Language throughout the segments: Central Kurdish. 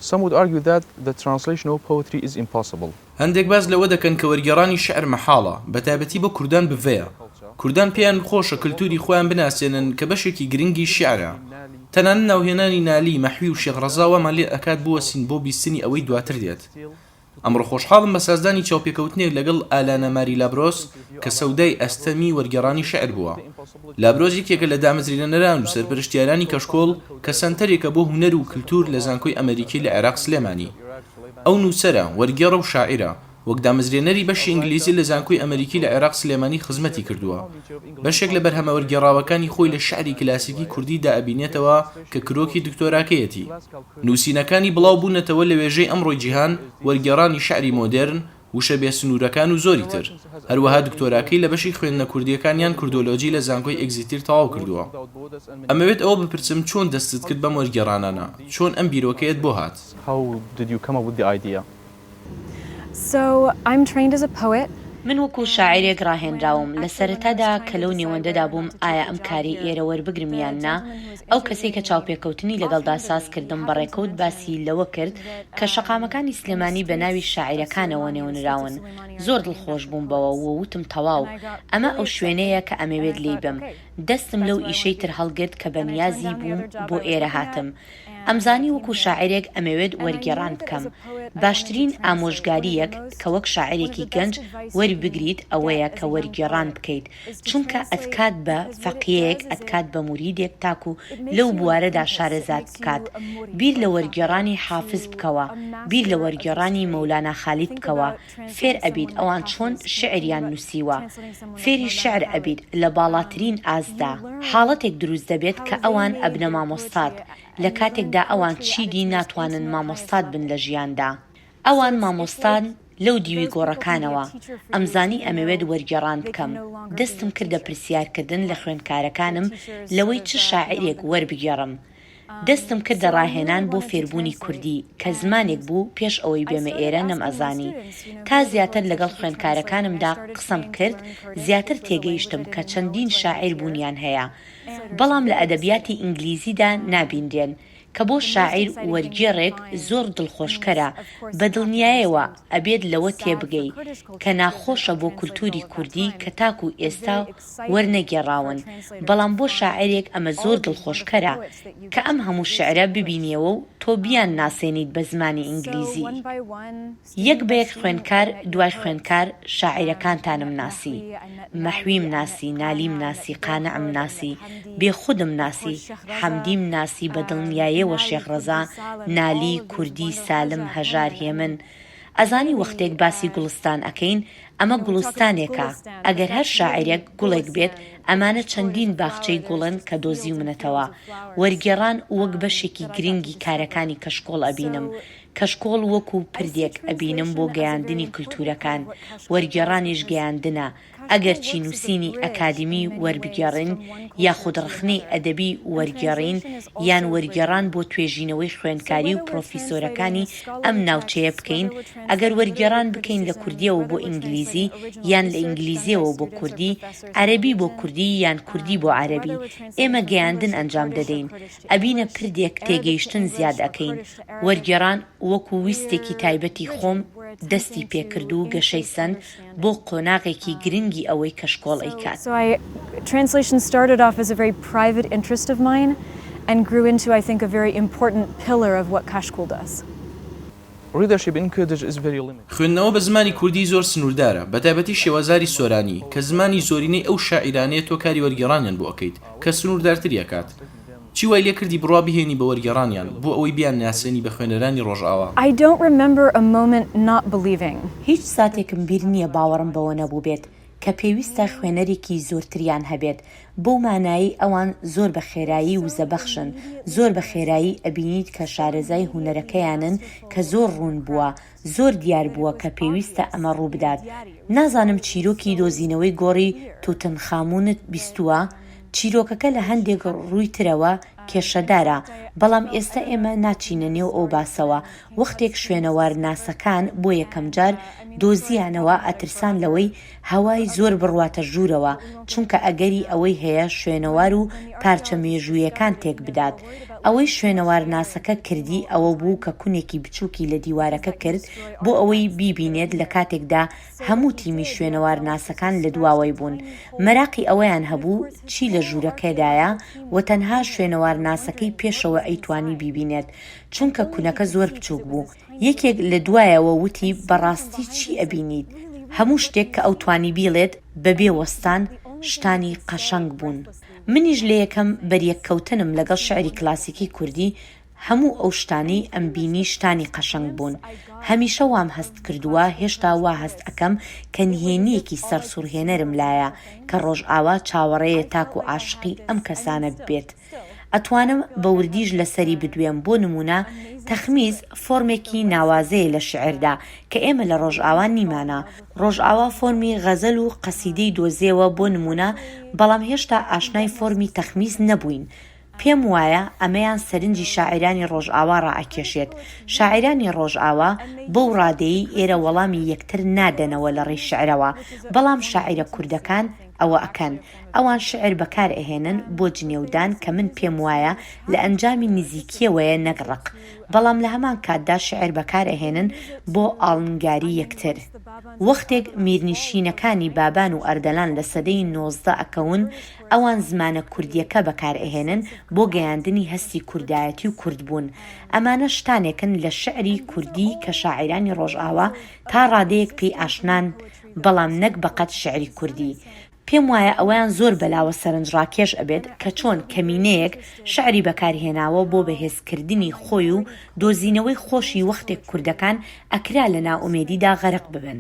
Some would argue that the translation of poetry is impossible. هەندێک باس لەوە دەکەن کە وەرگێڕانی شیعر مەحاڵە، بەتایبەتی بۆ کوردان بڤەیە. کوردان پێیان خۆشە کلتوری خۆیان بناسێنن کە بەشێکی گرنگی شیعرە. تەنانەت ناوهێنانی نالی، مەحوی و شێخ ڕەزا وامان لێ ئەکات بوەستین بۆ بیستنی ئەوەی دواتر دێت. ئەمڕۆ خۆشحاڵم بە سازدانی چاوپێکەوتنێک لەگەڵ ئالانا ماری لابرۆس کە سەودای ئەستەمی وەرگێڕانی شیعر بووە. لابرۆس یەکێکە لە دامەزرێنەران و سەرپەرشتیارانی کەشکۆڵ کە سەنتەرێکە بۆ هونەر و کلتور لە زانکۆی ئەمەریکی لە عێراق سلێمانی. ئەو نووسەرە، وەرگێڕە و شاعیرە. وەک دامەزرێنەری بەشی ئینگلیزی لە زانکۆی ئەمەریکی لە عێراق سلێمانی خزمەتی کردووە. بەشێک لە بەرهەمە وەرگێڕاوەکانی خۆی لە شیعری کلاسیکی کوردیدا ئەبینێتەوە کە کرۆکی دکتۆراکەیەتی. نووسینەکانی بڵاو بوونەتەوە لە وێژەی ئەمڕۆی جیهان، وەرگێڕانی شیعری مۆدێرن، وشە بێ سنوورەکان و زۆری تر. هەروەها دکتۆراکەی لە بەشی خوێندنە کوردییەکان یان کوردۆلۆجی لە زانکۆی ئێگزیتیر تەواو کردووە. ئەمەوێت ئەوە بپرسم چۆن دەستت کرد بەم وەرگێڕانانە؟ چۆن ئەم بیرۆکەیەت بۆ هات؟ How did you come up with the idea? So I'm trained as a poet. من وەکو شاعیرێک ڕاهێنراوم، لە سەرەتادا کە لەو نێوەندەدا بووم ئایا ئەم کارەی ئێرە وەربگرم یان نا، ئەو کەسەی کە چاوپێکەوتنی لەگەڵدا ساز کردم بە ڕێکەوت باسی لەوە کرد کە شەقامەکانی سلێمانی بە ناوی شاعیرەکانەوە نێونراون، زۆر دڵخۆش بووم بەوە و وتم تەواو ئەمە ئەو شوێنەیە کە ئەمەوێت لێی بم، دەستم لەو ئیشەی تر هەڵگرت کە بەنیازی بووم بۆ ئێرە هاتم. ئەمزانی وەکو شاعیرێک ئەمەوێت وەرگێڕان بکەم. باشترین ئامۆژگارییەک کە وەک شاعیرێکی گەنج وەریبگریت ئەوەیە کە وەرگێڕان بکەیت، چونکە ئەتکات بە فەقیەیەک ئەتکات بە موریدێک تاکو لەو بوارەدا شارەزات بکات. بیر لە وەرگێڕانی حافز بکەوە، بیر لە وەرگێڕانی مەولانا خالید بکەوە، فێر ئەبیت ئەوان چۆن شیعریان نووسیوە، فێری شیعر ئەبیت لە باڵاترین ئاستدا، حاڵەتێک دروست دەبێت کە ئەوان ئەبنە مامۆستات، لە کاتێکدا ئەوان چیدی ناتوانن مامۆستات بن لە ژیاندا، ئەوان مامۆستان لەو دیوی گۆڕەکانەوە، ئەمزانی ئەمەوێت وەرگێڕان بکەم، دەستم کردە پرسیارکردن لە خوێندکارەکانم لەوەی چ شاعیرێک وەربگێڕم، دەستم کردە ڕاهێنان بۆ فێربوونی کوردی کە زمانێک بوو پێش ئەوەی بێمە ئێرە نەمئەزانی. تا زیاتر لەگەڵ خوێندکارەکانمدا قسەم کرد زیاتر تێگەیشتم کە چەندین شاعیر بوونیان هەیە بەڵام لە ئەدەبیاتی ئینگلیزیدا نابینرێن کە بۆ شاعیر وەرگێڕێک زۆر دڵخۆشکەرە بە دڵنیایەوە ئەبێت لەوە تێبگەی کە ناخۆشە بۆ کولتوری کوردی کە تاکو ئێستا وەرنەگێڕاون، بەڵام بۆ شاعیرێک ئەمە زۆر دڵخۆشکەرە کە ئەم هەموو شیعرە ببینیەوە و تۆ بیانناسێنیت بە زمانی ئینگلیزی. یەک بە یەک خوێندکار دوای خوێندکار شاعیرەکانتانم ناسی، مەحویم ناسی، نالیم ناسی، قانعم ناسی، بێخودم ناسی، حەمدیم ناسی بە دڵنیایەوە شێخ ڕەزا، نالی، کوردی، سالم، هەژار، هێمن، ئەزانی وەختێک باسی گوڵستان ئەکەین ئەمە گوڵستانێکە ئەگەر هەر شاعیرێک گوڵێک بێت ئەمانە چەندین باخچەی گوڵن کە دۆزیومنەتەوە وەرگێڕان وەک بەشێکی گرنگی کارەکانی کەشکۆڵ ئەبینم کەشکۆڵ وەکو پردێک ئەبینم بۆ گەیاندنی کلتورەکان وەرگێڕانیش گەیاندنە ئەگەرچی نووسینی ئەکادیمی وەربگێڕین یاخود ڕەخنەی ئەدەبی وەرگێڕین یان وەرگێڕان بۆ توێژینەوەی خوێندکاری و پرۆفیسۆرەکانی ئەم ناوچەیە بکەین، ئەگەر وەرگێڕان بکەین لە کوردییەوە بۆ ئینگلیزی یان لە ئینگلیزییەوە بۆ کوردی، عەرەبی بۆ کوردی یان کوردی بۆ عەرەبی، ئێمە گەیاندن ئەنجام دەدەین، ئەبینە پردێک تێگەیشتن زیاد ئەکەین، وەرگێڕان وەکو ویستێکی تایبەتی خۆم دەستی پێکرد و گەشەی سەند، بۆ قۆناغێکی گرنگی ئەوەی کەشکۆڵ ئەیکات. So I translation started off as a very private interest of mine and grew into I think a very important pillar of what Kashkul does. Readership in Kurdish is very limited. خوێندنەوە بە زمانی کوردی زۆر سنووردارە، بەتایبەتی شێوەزاری سۆرانی، کە زمانی زۆرینەی ئەو شاعیرانەیە تۆ کاری وەرگێڕانیان بۆ ئەکەیت، کە سنووردارتری ئەکات. چی وای لێ کردی بڕوا بهێنی بە وەرگێڕانیان، بۆ ئەوەی بیانناسێنی بە خوێنەرانی ڕۆژئاوا؟ I don't remember a moment not believing. هیچ ساتێکم بیر نییە باوەڕم بەوە نەبووبێت، کە پێویستە خوێنەرێکی زۆرتریان هەبێت، بەو مانایەی ئەوان زۆر بە خێرایی وزەبەخشن، زۆر بە خێرایی ئەبینیت کە شارەزای هونەرەکەیانن کە زۆر ڕوون بووە، زۆر دیار بووە کە پێویستە ئەمە ڕووبدات. نازانم چیرۆکی دۆزینەوەی گۆڕی توتنخامونت بیستووە؟ چیرۆکەکە لە هەندێک ڕووی ترەوە. کێشەدارە، بەڵام ئێستە ئێمە ناچینە نێو ئەو باسەوە، وەختێک شوێنەوارناسەکان بۆ یەکەمجار دۆزییانەوە ئەترسان لەوەی هەوای زۆر بڕواتە ژوورەوە چونکە ئەگەری ئەوەی هەیە شوێنەوار و پارچە مێژوویەکان تێکبدات. ئەوەی شوێنەوارناسەکە کردی ئەوە بوو کە کونێکی بچووکی لە دیوارەکە کرد بۆ ئەوەی بیبینێت لە کاتێکدا هەموو تیمی شوێنەوارناسەکان لە دواوەی بوون مەراقی ئەوەیان هەبوو چی لە ژوورەکەدایە و تەنها شوێنەوارناسەکەی پێشەوە ئەیتوانی بیبینێت چونکە کونەکە زۆر بچووک بوو. یەکێک لە دوایەوە وتی بەڕاستی چی ئەبینیت؟ هەموو شتێک کە ئەو توانی بیڵێت بەبێ وەستان شتانی قەشەنگ بوون. منیش لە یەکەم بەریەککەوتنم لەگەڵ شیعری کلاسیکی کوردی هەموو ئەو شتانەی ئەمبینی شتانی قەشەنگ بوون. هەمیشە وام هەست کردووە، هێشتا وا هەست ئەکەم کە نهێنییەکی سەرسوڕهێنەرم لایە کە ڕۆژئاوا چاوەڕێیە تاکو عاشقی ئەم کەسانە ببێت. ئەتوانم بە وردیش لەسەری بدوێم، بۆ نموونە تەخمیس فۆرمێکی ناوازەیە لە شیعردا کە ئێمە لە ڕۆژئاوا نیمانە. ڕۆژئاوا فۆرمی غەزەل و قەسیدەی دۆزیەوە بۆ نموونە، بەڵام هێشتا ئاشنای فۆرمی تەخمیس نەبووین. پێم وایە ئەمەیان سەرنجی شاعیرانی ڕۆژئاوا ڕائەکێشێت. شاعیرانی ڕۆژئاوا بەو ڕادەیەی ئێرە وەڵامی یەکتر نادەنەوە لە ڕێی شیعرەوە، بەڵام شاعیرە کوردەکان ئەوە ئەکەن. ئەوان شیعر بەکار ئەهێنن بۆ جنێودان کە من پێم وایە لە ئەنجامی نزیکیەوەیە نەک ڕق. بەڵام لە هەمان کاتدا شیعر بەکار ئەهێنن بۆ ئاڵنگاری یەکتر. وەختێک میرنشینەکانی بابان و ئەردەلان لە سەدەی 19 ئەکەون ئەوان زمانە کوردیەکە بەکار ئەهێنن بۆ گەیاندنی هەستی کوردایەتی و کوردبوون. ئەمانە شتانێکن لە شیعری کوردی کە شاعیرانی ڕۆژئاوا تا ڕادەیەک پێی ئاشنان بەڵام نەک بەقەد شیعری کوردی. پێم وایە ئەوەیان زۆر بەلاوە سەرنجڕاکێش ئەبێت کە چۆن کەمینەیەک شیعری بەکارهێناوە بۆ بەهێزکردنی خۆی و دۆزینەوەی خۆشی وەختێک کوردەکان ئەکرا لە نائومێدیدا غەرق ببن.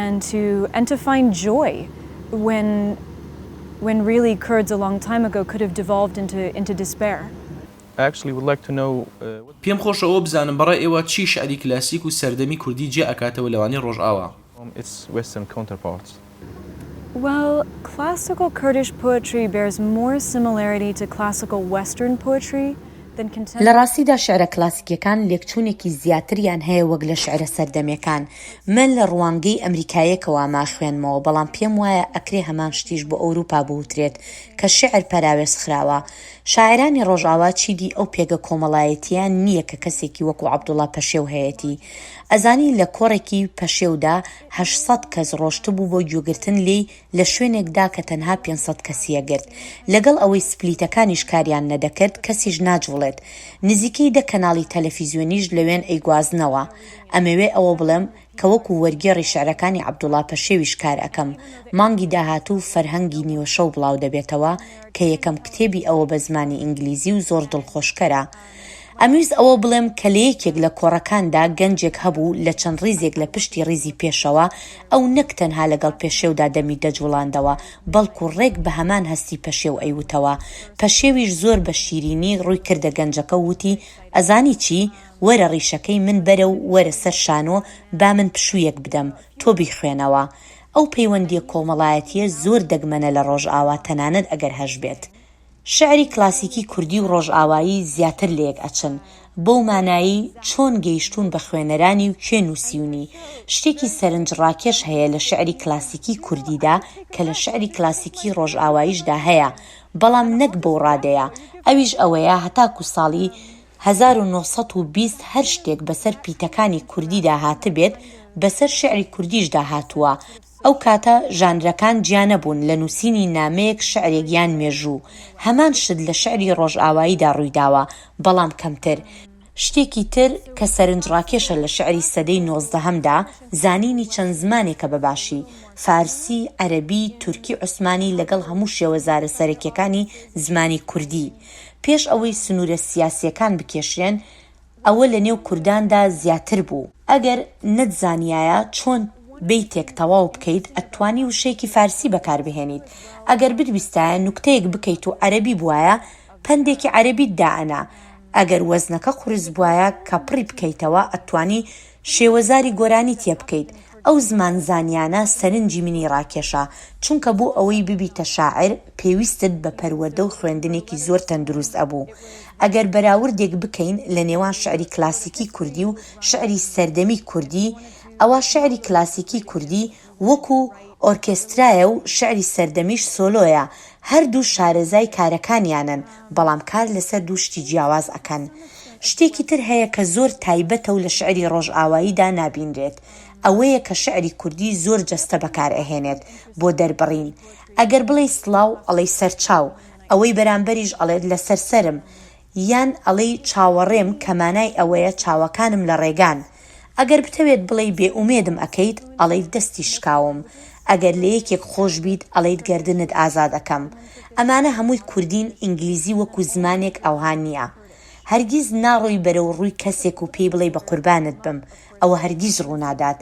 And to and to find joy when when really Kurds a long time ago could have devolved into into despair. I actually would like to know what. پێم خۆشە ئەوە بزانم بەڕای ئێوە چی شیعری کلاسیک و سەردەمی کوردی جیا ئەکاتەوە لەوانەی ڕۆژئاوا؟ From its western counterparts. Well, classical Kurdish poetry bears more similarity to classical western poetry than contemporary. لە ڕاستیدا شیعرە کلاسیکیەکان لێکچوونێکی زیاتریان هەیە وەک لە شیعرە سەردەمیەکان. من لە ڕوانگەی ئەمریکاییەکەوە ئەمە ئەخوێنمەوە بەڵام پێم وایە ئەکرێ هەمان شتیش بۆ ئەوروپا بوترێت کە شیعر پەراوێز خراوە. شاعیرانی ڕۆژئاوا چیدی ئەو پێگە کۆمەڵایەتییەیان نییە کە کەسێکی وەکو عەبدوڵا پەشێو هەیەتی. ئەزانی لە کۆڕێکی پەشێودا 800 کەس ڕۆشتبوو بۆ گوێگرتن لێی لە شوێنێکدا کە تەنها 500 کەسی ئەگرت. لەگەڵ ئەوەی سپلیتەکانیش کاریان نەدەکرد کەسیش ناجوڵێت. نزیکەی دە کەناڵی تەلەفیزیۆنیش لەوێن ئەیگوازنەوە. ئەمەوێ ئەوە بڵێم کە وەکو وەرگێڕی شعرەکانی عەبدوڵا پەشێویش کار ئەکەم، مانگی داهاتوو فەرهەنگی نیوەشەو بڵاو دەبێتەوە کە یەکەم کتێبی ئەوە بە زمانی ئینگلیزی و زۆر دڵخۆشکەرە. ئەمویست ئەوە بڵێم کە لە یەکێک لە کۆڕەکاندا گەنجێک هەبوو لە چەند ڕیزێک لە پشتی ڕیزی پێشەوە، ئەو نەک تەنها لەگەڵ پەشێودا دەمی دەجوڵاندەوە، بەڵکو ڕێک بە هەمان هەستی پەشێو ئەیوتەوە. پەشێویش زۆر بە شیرینی ڕووی کردە گەنجەکە و وتی، ئەزانی چی؟ وەرە ڕیشەکەی من بەرە و وەرە سەر شانۆ با من پشوویەک بدەم، تۆ بیخوێنەوە. ئەو پەیوەندییە کۆمەڵایەتییە زۆر دەگمەنە لە ڕۆژئاوا تەنانەت ئەگەر هەشبێت. شیعری کلاسیکی کوردی و ڕۆژئاوایی زیاتر لەیەک ئەچن، بەو مانایەی چۆن گەیشتوون بە خوێنەرانی و کێ نووسیونی. شتێکی سەرنجڕاکێش هەیە لە شیعری کلاسیکی کوردیدا کە لە شیعری کلاسیکی ڕۆژئاواییشدا هەیە، بەڵام نەک بەو ڕادەیە، ئەویش ئەوەیە هەتاکو ساڵی 1920 هەر شتێک بەسەر پیتەکانی کوردیدا هاتبێت، بەسەر شیعری کوردیشدا هاتووە. ئەو کاتە ژانرەکان جیا نەبوون لە نووسینی نامەیەک شعرێک یان مێژوو. هەمان شت لە شعری ڕۆژئاواییدا ڕوویداوە، بەڵام کەمتر. شتێکی تر کە سەرنجڕاکێشە لە شعری سەدەی نۆزدەهەمدا، زانینی چەند زمانێکە بە باشی، فارسی، عەرەبی، تورکی عوسمانی لەگەڵ هەموو شێوەزارە سەرەکیەکانی زمانی کوردی. پێش ئەوەی سنوورە سیاسیەکان بکێشرێن، ئەوە لە نێو کورداندا زیاتر بوو. ئەگەر نەتزانیایە چۆن بەیتێک تەواو بکەیت ئەتتوانی وشەیەکی فارسی بەکار بهێنیت. ئەگەر بتویستایە نوکتەیەک بکەیت و عەرەبی بوایە پەندێکی عەرەبیت دائەنا. ئەگەر وەزنەکە قورس بوایە کە پڕی بکەیتەوە ئەتتوانی شێوەزاری گۆرانی تێ بکەیت. ئەو زمانزانیانە سەرنجی منی ڕاکێشا، چونکە بۆ ئەوەی ببیتە شاعر پێویستت بە پەروەردە و خوێندنێکی زۆر تەندروست ئەبوو. ئەگەر بەراوردێک بکەین لە نێوان شعری کلاسیکی کوردی و شعری سەردەمی کوردی، ئەوا شعری کلاسیکی کوردی وەکو ئۆرکێسترایە و شعری سەردەمیش سۆلۆیە، هەردوو شارەزای کارەکانیانن، بەڵام کار لەسەر دوو شتی جیاواز ئەکەن. شتێکی تر هەیە کە زۆر تایبەتە و لە شعری ڕۆژئاواییدا نابینرێت، ئەوەیە کە شعری کوردی زۆر جەستە بەکار ئەهێنێت بۆ دەربڕین. ئەگەر بڵێی سڵاو ئەڵێی سەرچاو، ئەوەی بەرامبەریش ئەڵێت لەسەر سەرم، یان ئەڵێی چاوەڕێم کە مانای ئەوەیە چاوەکانم لە ڕێگان. ئەگەر بتەوێت بڵێی بێ ئومێدم ئەکەیت ئەڵێیت دەستی شکاوم. ئەگەر لە یەکێک خۆش بیت ئەڵێیت گەردنت ئازاد ئەکەم. ئەمانە هەمووی کوردین ئینگلیزی وەکو زمانێک ئەوها نیە. هەرگیز ناڕۆی بەرەو ڕووی کەسێک و پێی بڵێی بەقوربانت بم ئەوە هەرگیز ڕوونادات.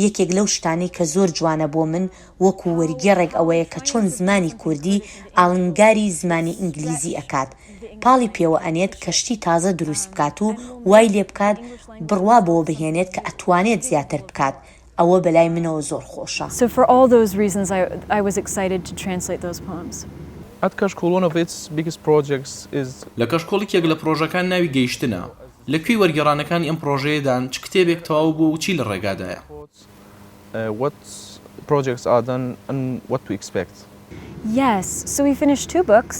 یەکێک لەو شتانەی کە زۆر جوانە بۆ من وەکو وەرگێڕێک ئەوەیە کە چۆن زمانی کوردی ئاڵنگاری زمانی ئینگلیزی ئەکات پاڵی پێوە ئەنێت کە شتی تازە دروست بکات و وای لێ بکات بڕوا بەوە بهێنێت کە ئەتوانێت زیاتر بکات ئەوە بەلای منەوە زۆر خۆشە. So for all those reasons I I was excited to translate those poems. At Kashkol one of its biggest projects is. لە کەشکۆڵ یەکێک لە پڕۆژەکان ناوی گەیشتنە. لە کوێی وەرگێڕانەکانی ئەم پڕۆژەیەدان، چ کتێبێک تەواو بووە و چی لە ڕێگادایە؟ What projects are done and what to expect? Yes, so we finished two books.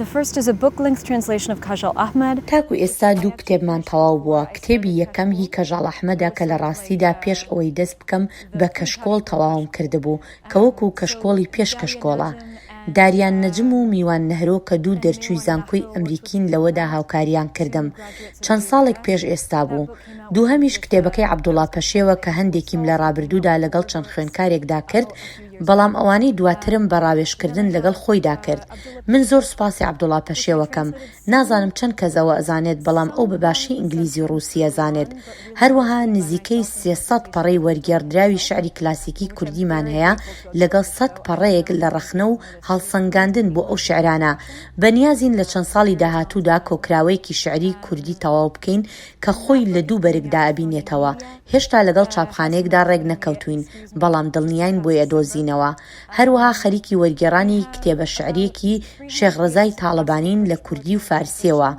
The first is a book-length translation of Kajal Ahmed. تاکو ئێستا دوو کتێبمان تەواو بووە، کتێبی یەکەم هی کەژاڵ ئەحمەدە کە لە ڕاستیدا پێش ئەوەی دەست بکەم بە کەشکۆڵ تەواوم کردبوو، کە وەکو کەشکۆڵی پێش کەشکۆڵە. داریان نەجم و میوان نەهرۆ کە دوو دەرچووی زانکۆی ئەمریکین لەوەدا هاوکاریان کردم. چەند ساڵێک پێش ئێستا بوو. دووهەمیش کتێبەکەی عەبدوڵا پەشێوە کە هەندێکیم لە ڕابردوودا لەگەڵ چەند خوێندکارێکدا کرد، بەڵام ئەوانەی دواترم بە ڕاوێژکردن لەگەڵ خۆیدا کرد. من زۆر سوپاسی عەبدوڵا پەشێوەکەم. نازانم چەند کەس ئەوە ئەزانێت بەڵام ئەو بە باشی ئینگلیزی و ڕووسی ئەزانێت. هەروەها نزیکەی 300 پەڕەی وەرگێڕدراوی شعری کلاسیکی کوردیمان هەیە لەگەڵ سەد پەڕەیەک لە ڕەخنە و هەڵسەنگاندن بۆ ئەو شعرانە. بەنیازین لە چەند ساڵی داهاتوودا کۆکراوەیەکی شعری کوردی تەواو بکەین کە خۆی لە دوو بەرگدا ئەبینێتەوە. هێشتا لەگەڵ چاپخانەیەکدا ڕێک نەکەوتووین بەڵام دڵنیاین بۆی ئەدۆزینەوە. هەروەها خەریکی وەرگێڕانی کتێبە شعرییەکی شێخ ڕەزای تاڵەبانین لە کوردی و فارسییەوە.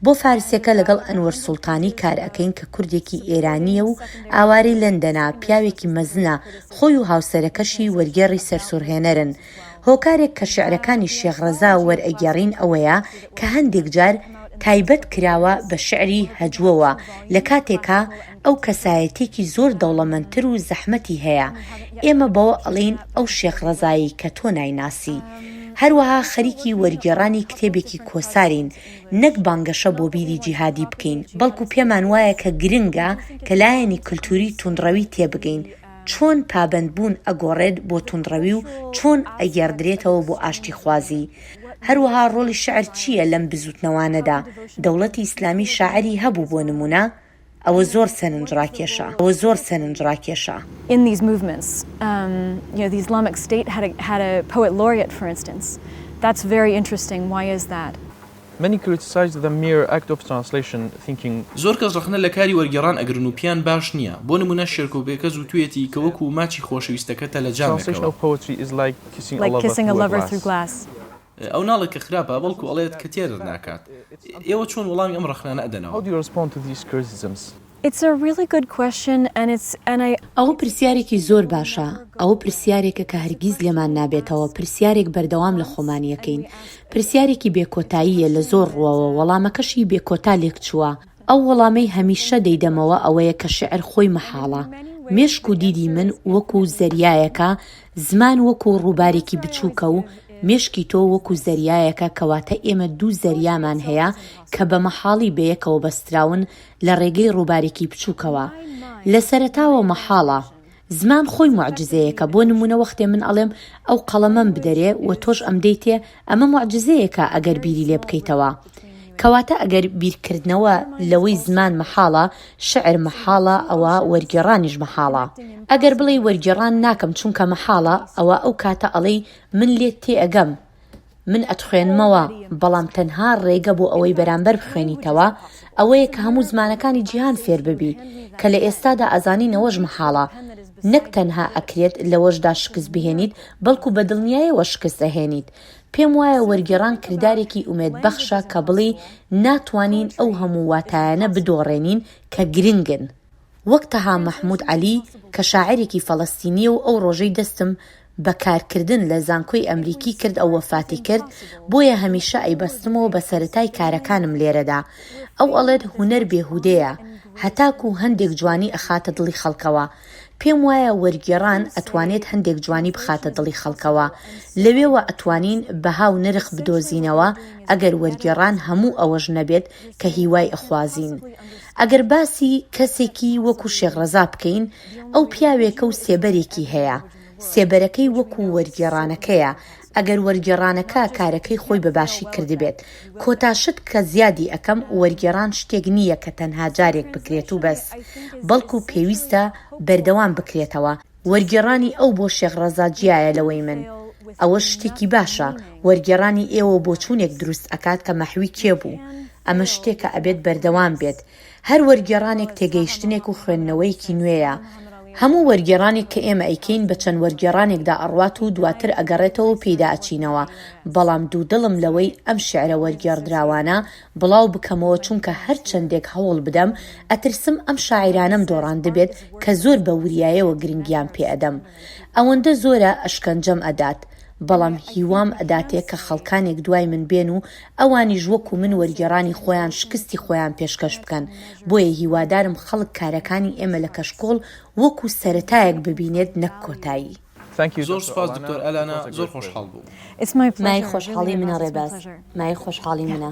بۆ فارسییەکە لەگەڵ ئەنوەر سوڵتانی کار ئەکەین کە کوردێکی ئێرانییە و ئاوارەی لەندەنە، پیاوێکی مەزنە، خۆی و هاوسەرەکەشی وەرگێڕی سەرسوڕهێنەرن. هۆکارێک کە شیعرەکانی شێخ ڕەزا وەرئەگێڕین ئەوەیە کە هەندێک جار تایبەت کراوە بە شیعری هەجوەوە لە کاتێکا ئەو کەسایەتیەکی زۆر دەوڵەمەندتر و زەحمەتی هەیە ئێمە بەوە ئەڵێین ئەو شێخ ڕەزایەی کە تۆ نایناسی. هەروەها خەریکی وەرگێڕانی کتێبێکی کۆسارین نەک بانگەشە بۆ بیری جیهادی بکەین بەڵکو پێمان وایە کە گرنگە کە لایەنی کلتوری توندڕەوی تێبگەین چۆن پابەندبوون ئەگۆڕێت بۆ توندڕەوی و چۆن ئەگێڕدرێتەوە بۆ ئاشتیخوازی؟ هەروەها ڕۆڵی شیعر چییە لەم بزووتنەوانەدا؟ دەوڵەتی ئیسلامی شاعری هەبوو بۆ نموونە؟ ئەوە زۆر سەرنجڕاکێشە. ئەوە زۆر سەرنجڕاکێشە. In these movements, you know, the Islamic State had a, had a poet laureate, for instance. That's very interesting. Why is that? Many criticize the mere act of translation, thinking. زۆر کەس ڕەخنە لە کاری وەرگێڕان ئەگرن و پێیان باش نییە، بۆ نموونە شێرکۆ بێکەس وتویەتی کە وەکوو ماچی خۆشەویستەکەتە لە Translation جامێکەوە. of poetry is like kissing a Like lover kissing a through a lover through glass. glass. ئەو ناڵێت کە خراپە، بەڵکو ئەڵێت کە تێرت ناکات. ئێوە چۆن وەڵامی ئەم ڕەخنانە How ئەدەنەوە؟ do you respond to these criticisms? It's a really good question and it's and I. ئەوە پرسیارێکی زۆر باشە، ئەوە پرسیارێکە کە هەرگیز لێمان نابێتەوە، پرسیارێک بەردەوام لە خۆمانی ئەکەین، پرسیارێکی بێ کۆتاییە لە زۆر ڕووەوە، وەڵامەکەشی بێ کۆتا لێکچووە، ئەو وەڵامەی هەمیشە دەیدەمەوە ئەوەیە کە شیعر خۆی مەحاڵە، مێشک و دیدی من وەکو زەریایەکە، زمان وەکو ڕووبارێکی بچووکە و مێشکی تۆ وەکو زەریایەکە، کەواتە ئێمە دوو زەریامان هەیە کە بە مەحاڵی بەیەکەوە بەستراون لە ڕێگەی ڕووبارێکی بچووکەوە. لە سەرەتاوە مەحاڵە. زمان خۆی موعجیزەیەکە، بۆ نموونە وەختێ من ئەڵێم ئەو قەڵەمەم بدەرێ و تۆش ئەمدەیتێ، ئەمە موعجیزەیەکە ئەگەر بیری لێ بکەیتەوە. کەواتە ئەگەر بیرکردنەوە لەوەی زمان مەحاڵە، شیعر مەحاڵە ئەوا وەرگێڕانیش مەحاڵە. ئەگەر بڵێی وەرگێڕان ناکەم چونکە مەحاڵە، ئەوا ئەو کاتە ئەڵێی من لێت تێئەگەم، من ئەتخوێنمەوە، بەڵام تەنها ڕێگە بۆ ئەوەی بەرامبەر بخوێنیتەوە ئەوەیە کە هەموو زمانەکانی جیهان فێر ببی، کە لە ئێستادا ئەزانین ئەوەش مەحاڵە. نەک تەنها ئەکرێت لەوەشدا شکست بهێنیت بەڵکو بە دڵنیایەوە شکست ئەهێنیت. پێم وایە وەرگێڕان کردارێکی ئومێدبەخشە کە بڵێی ناتوانین ئەو هەموو واتایانە بدۆڕێنین کە گرنگن. وەک تەها مەحمود عەلی کە شاعیرێکی فەڵەستینییە و ئەو ڕۆژەی دەستم بە کارکردن لە زانکۆی ئەمریکی کرد ئەو وەفاتی کرد، بۆیە هەمیشە ئەیبەستمەوە بە سەرەتای کارەکانم لێرەدا. ئەو ئەڵێت هونەر بێهودەیە هەتاکوو هەندێک جوانی ئەخاتە دڵی خەڵکەوە. پێم وایە وەرگێڕان ئەتوانێت هەندێک جوانی بخاتە دڵی خەڵکەوە. لەوێوە ئەتوانین بەها و نرخ بدۆزینەوە ئەگەر وەرگێڕان هەموو ئەوەش نەبێت کە هیوای ئەخوازین. ئەگەر باسی کەسێکی وەکو شێخ ڕەزا بکەین، ئەو پیاوێکە و سێبەرێکی هەیە. سێبەرەکەی وەکو وەرگێڕانەکەیە، ئەگەر وەرگێڕانەکە کارەکەی خۆی بە باشی کردبێت. کۆتا شت کە زیادی ئەکەم، وەرگێڕان شتێک نییە کە تەنها جارێک بکرێت و بەس، بەڵکو پێویستە بەردەوام بکرێتەوە. وەرگێڕانی ئەو بۆ شێخ ڕەزا جیایە لەوەی من. ئەوەش شتێکی باشە. وەرگێڕانی ئێوە بۆچوونێک دروست ئەکات کە مەحوی کێ بوو. ئەمە شتێکە ئەبێت بەردەوام بێت. هەر وەرگێڕانێک تێگەیشتنێک و خوێندنەوەیەکی نوێیە. هەموو وەرگێڕانێک کە ئێمە ئەیکەین بە چەند وەرگێڕانێکدا ئەڕوات و دواتر ئەگەڕێتەوە و پێیدا ئەچینەوە. بەڵام دوودڵم لەوەی ئەم شیعرە وەرگێڕدراوانە بڵاو بکەمەوە چونکە هەر چەندێک هەوڵ بدەم ئەترسم ئەم شاعیرانەم دۆڕاندبێت کە زۆر بە وریایەوە گرنگیان پێ ئەدەم. ئەوەندە زۆرە ئەشکەنجەم ئەدات. بەڵام هیوام ئەداتێ کە خەڵکانێک دوای من بێن و ئەوانیش وەکو من وەرگێڕانی خۆیان شکستی خۆیان پێشکەش بکەن، بۆیە هیوادارم خەڵک کارەکانی ئێمە لە کەشکۆڵ وەکو سەرەتایەک ببینێت نەک کۆتایی. زۆر سوپاس دکتۆر ئەلانا زۆر خۆشحاڵ بووم. مایەی خۆشحاڵی منە ڕێباز، مایەی خۆشحاڵی منە.